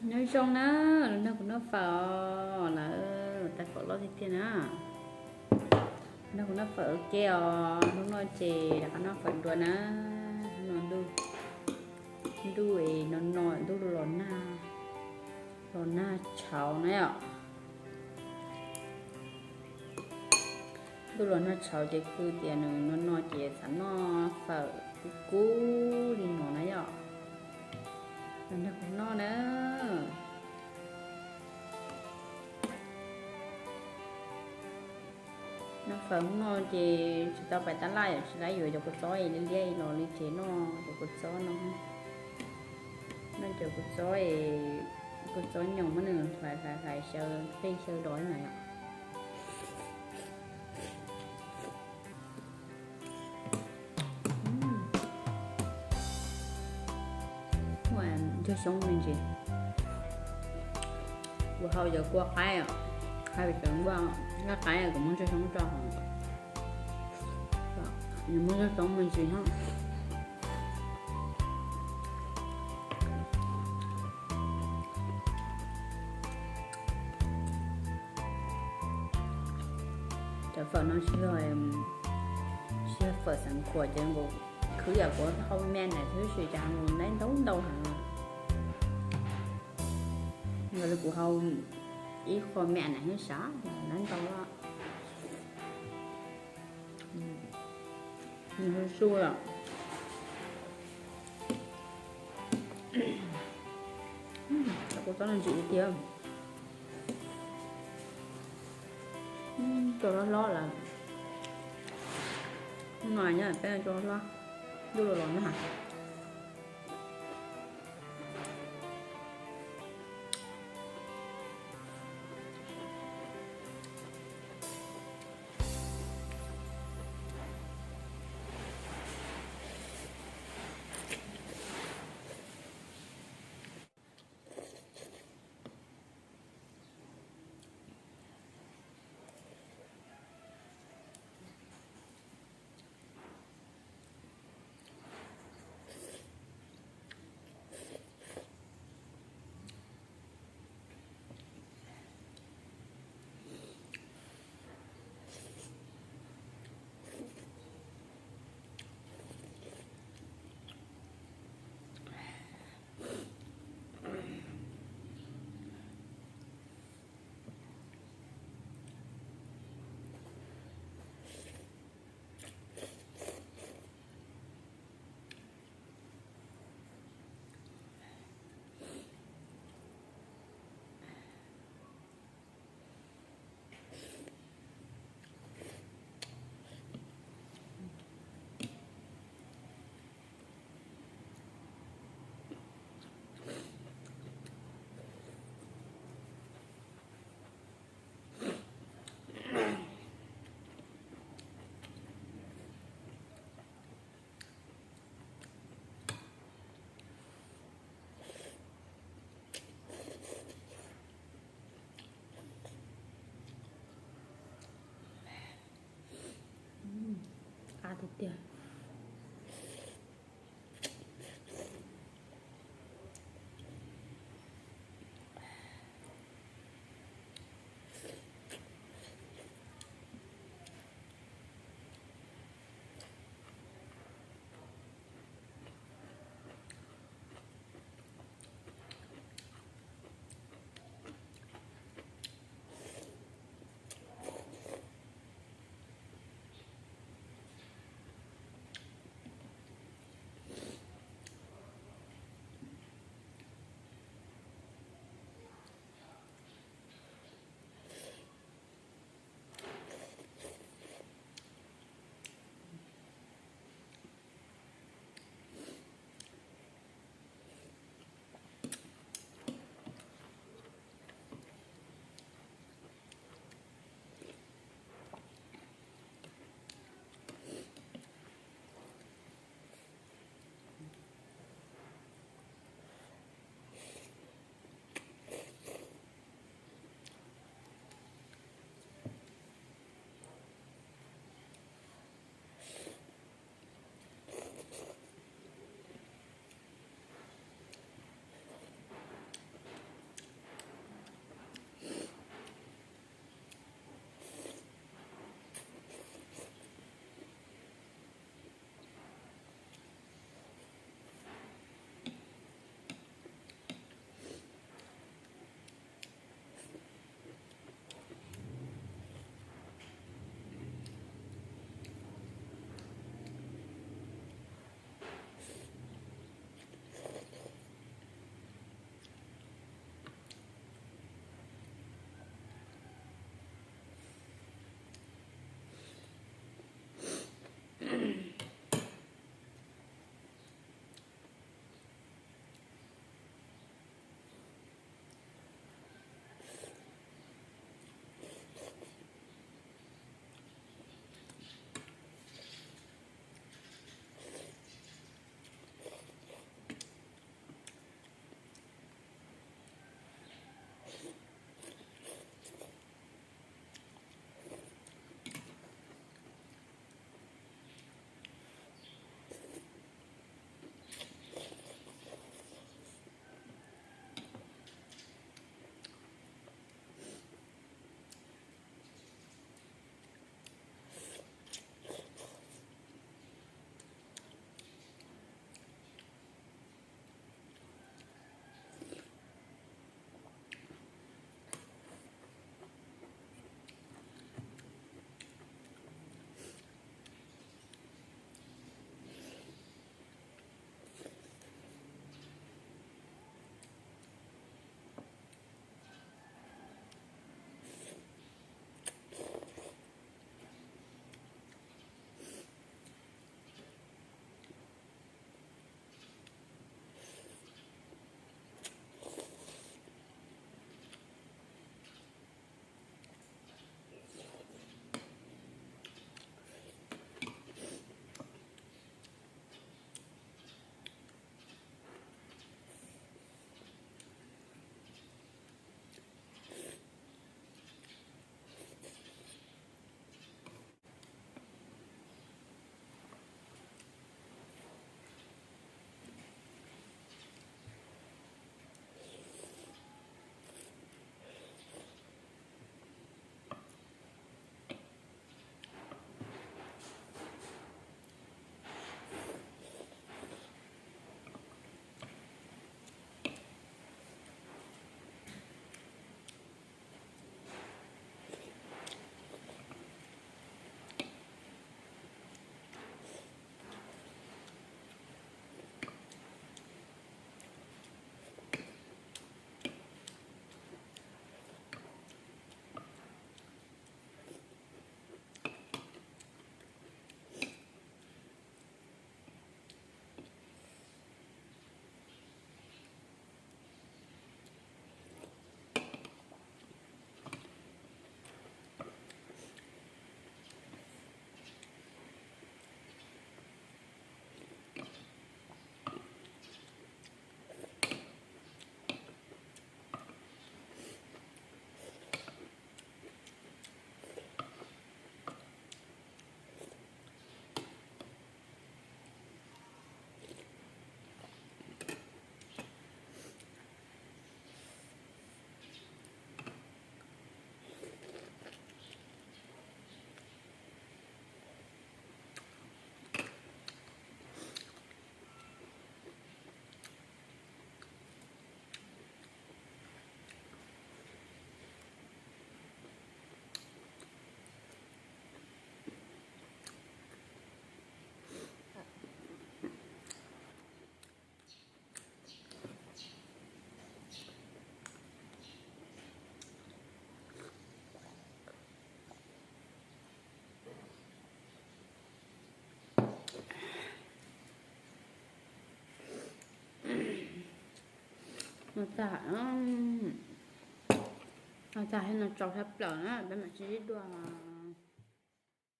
Nyob zoo na, los nrog kuv noj fawm os lawm, tais fawm loj tiag tiag na. Nrog kuv noj fawm ua ke os, hnub no ces rov qab noj fawm dua na. Hnub no ntuj, ntuj no no ntuj los nag, los nag tshauv na yom. Ntuj los nag tshauv ces kuv tias nws no no ces xav noj fawm kub kub li no na yom. Los nrog kuv noj na. Noj fawm hnub no ces tsis tau pais tab laj yom, tsis tau yuav cov kua txob liab liab los li ces noj cov kua txob no. Noj cov kua txob, kua txob nyoos muab nws hlais hlais hlais xyaw qij xyaw dov na yom. Ua ntsuag xyoob me ntsis. Kuv hau cov kua qaib, hau cov nkuaj nqaij qaib kuv muab ntsuag xyoob tso hauv. Nws muab ntsuag xyoob me ntsis no. Cov fawm no tsis yog, tsis yog fawm xeev khuam ces nkaus khwv yam kuv hau me na xwb, tab sis cas nkaus nab ntau ntau heev. Yog li kuv hau ib qho me na xwb sav nab ntau. Nws su su os. Cov kua txob no ntsim tiag. Cua hlob hlob lawm. Hnub no nyob peb cua hlob, ntuj los los nag. Qab tiag tiag. Ua tag, ua tag thiab no tsau sab plaws na, peb mam sib dua.